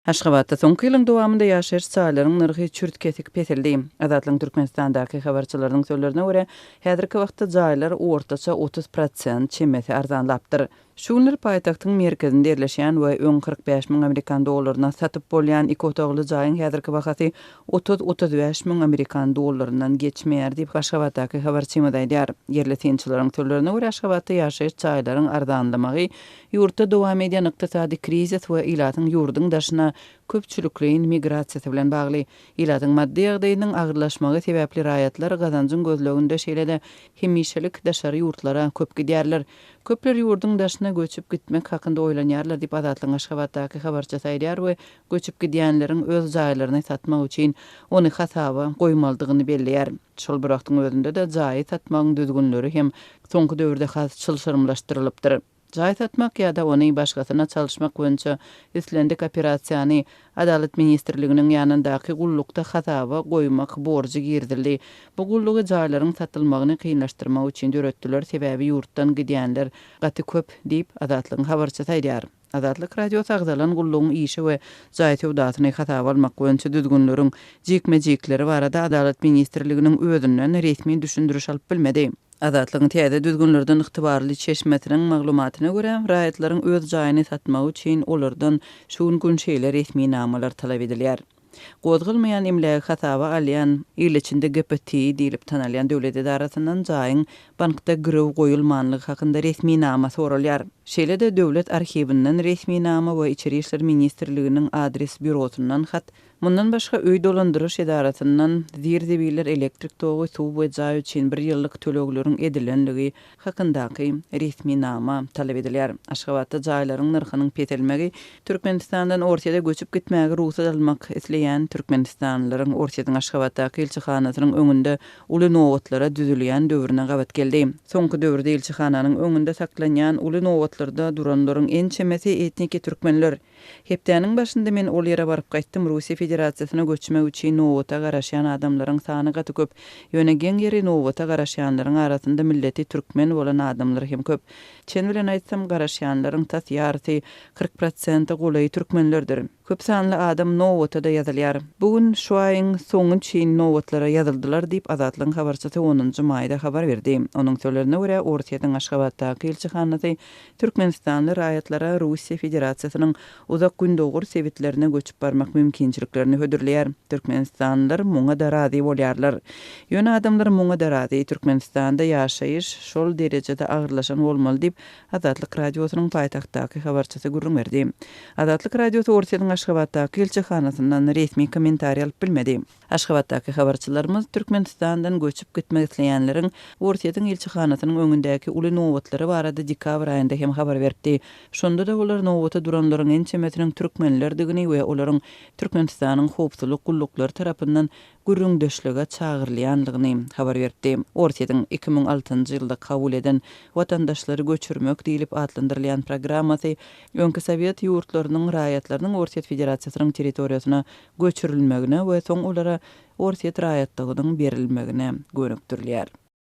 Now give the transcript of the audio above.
Aşgabatda soňky ýylyň dowamynda ýaşaýyş jaýlaryň nyrhy çürt-kesik peseldi. Azatlygyň Türkmenistandaky habarçylarynyň sözlerine görä, häzirki wagtda jaýlar ortaça 30 prosent çemesi arzanlapdyr. Şu günler paýtagtyň merkezinde ýerleşýän we öň 45 müň amerikan dollaryna satyp bolýan iki otagly jaýyň häzirki bahasy 30-35 müň amerikan dollaryndan geçmeýär diýip, Aşgabatdaky habarçymyz aýdýar. Ýerli synçylaryň sözlerine görä, Aşgabatda ýaşaýyş jaýlaryň arzanlamagy Ýurtda dowam edýän ykdysady krizis we ilatyň ýurduň daşyna köpçülikleýin migrasiýasy bilen bagly. Ilatyň maddy ýagdaýynyň agyrlaşmagy sebäpli raýatlar gazanjyň gözleginde şeýle-de hemişelik daşary ýurtlara köp gidýärler. Köpler ýurduň daşyna göçüp gitmek hakynda oýlanýarlar diýip Azatlygyň Aşgabatdaky habarçysy aýdýar we göçüp gidýänleriň öz jaýlaryny satmak üçin ony hasaba goýmalydygyny belleýär. Şol bir wagtyň özünde-de jaýy satmagyň düzgünleri hem soňky döwürde has çylşyrymlaşdyrylypdyr. Jaý satmak ýa-da ony başgasyna çalyşmak boýunça islendik operasiýany Adalat ministrliginiň ýanyndaky gullukda hasaba goýmak borjy girizildi. Bu gullugy jaýlaryň satylmagyny kynlaşdyrmak üçin döretdiler, sebäbi ýurtdan gidýänler gaty köp diýip, Azatlygyň habarçysy aýdýar. Azatlyk Radiosy agzalan gullugyň işi we jaý söwdasyny hasaba almak boýunça düzgünleriň jikme-jikleri barada Adalat ministrliginiň özünden resmi düşündiriş alyp bilmedi. Azatlygyň täze düzgünlerden ygtybarly çeşmesiniň maglumatyna görä, raýatlaryň öz jaýyny satmagy üçin olardan şu gün şeýle resminamalar talap edilýär. Gozgalmaýan emlägi hasaba alýan, il içinde GPTI diýlip tanalýan döwlet edarasyndan jaýyň bankda girew goýulmanlygy hakynda resminama soralýar. Şeýle-de döwlet arhiwinden resminama we Içeri işler ministrliginiň adres býurosyndan hat, mundan başga öý dolandyryş edarasyndan zir-zibiller, elektrik togy, suw we jaý üçin bir ýyllyk tölegleriň edilenligi hakyndaky resminama talap edilýär. Aşgabatda jaýlaryň nyrhynyň peselmegi Türkmenistandan Orsýete göçüp gitmäge rugsat almak isleýän türkmenistanlylaryň Orsýetiň Aşgabatdaky ilçihanasynyň öňünde uly nobatlara düzülýän döwrüne gabat geldi. Soňky döwürde ilçihananyň öňünde saklanýan uly nobatlarda duranlaryň ençemesi etniki türkmenler. Hepdäniň başynda men ol ýere baryp gaýtdym, Russiýa Federasiýasyna göçmek üçin nobata garaşýan adamlaryň sany gaty köp. Ýöne geň ýeri nobata garaşýanlaryň arasynda milleti türkmen bolan adamlar hem köp. Çen bilen aýtsam, garaşýanlaryň tas ýarysy, 40 prosente golaýy türkmenlerdir. Köp sanly adam nobata-da ýazylýar. Bu gün şu aýyň soňy üçin nobatlara ýazyldylar diýip, Azatlygyň habarçysy onunjy maýda habar berdi. Onuň sözlerine görä, Orsýetiň Aşgabatdaky ilçihanasy Türkmenistanly raýatlara Russiýa Federasiýasynyň Uzak Gündogar sebitlerine göçüp barmak mümkinçiliklerini hödürleýär. Türkmenistanlylar muňa-da razy bolýarlar. Ýöne adamlar muňa-da razy, Türkmenistanda ýaşaýyş şol derejede agyrlaşan bolmaly diýip, Azatlyk Radiosynyň paýtagtdaky habarçysy gürrüň berdi. Azatlyk Radiosy Orsýetiň Aşgabatdaky ilçihanasyndan resmi kommentariý alyp bilmedi. Aşgabatdaky habarçylarymyz Türkmenistandan göçüp gitmek isleýänleriň Orsýetiň ilçihanasynyň öňündäki uly nobatlary barada dekabr aýynda hem habar beripdi. Şonda-da olar nobata duranlaryň ençemesiniň türkmenlerdigini we olaryň Türkmenistanyň howpsuzlyk gulluklary tarapyndan gürrüňdeşlige çagyrylýandygyny habar beripdi. Orsýetiň 2006-njy ýylda kabul eden Watandaşlary göçürmek diýlip atlandyrylýan programmasy öňki sowet ýurtlarynyň raýatlarynyň Orsýet Federasiýasynyň territoriýasyna göçürilmegine we soň olara orsýet raýatlygynyň berilmegine gönükdirilýär.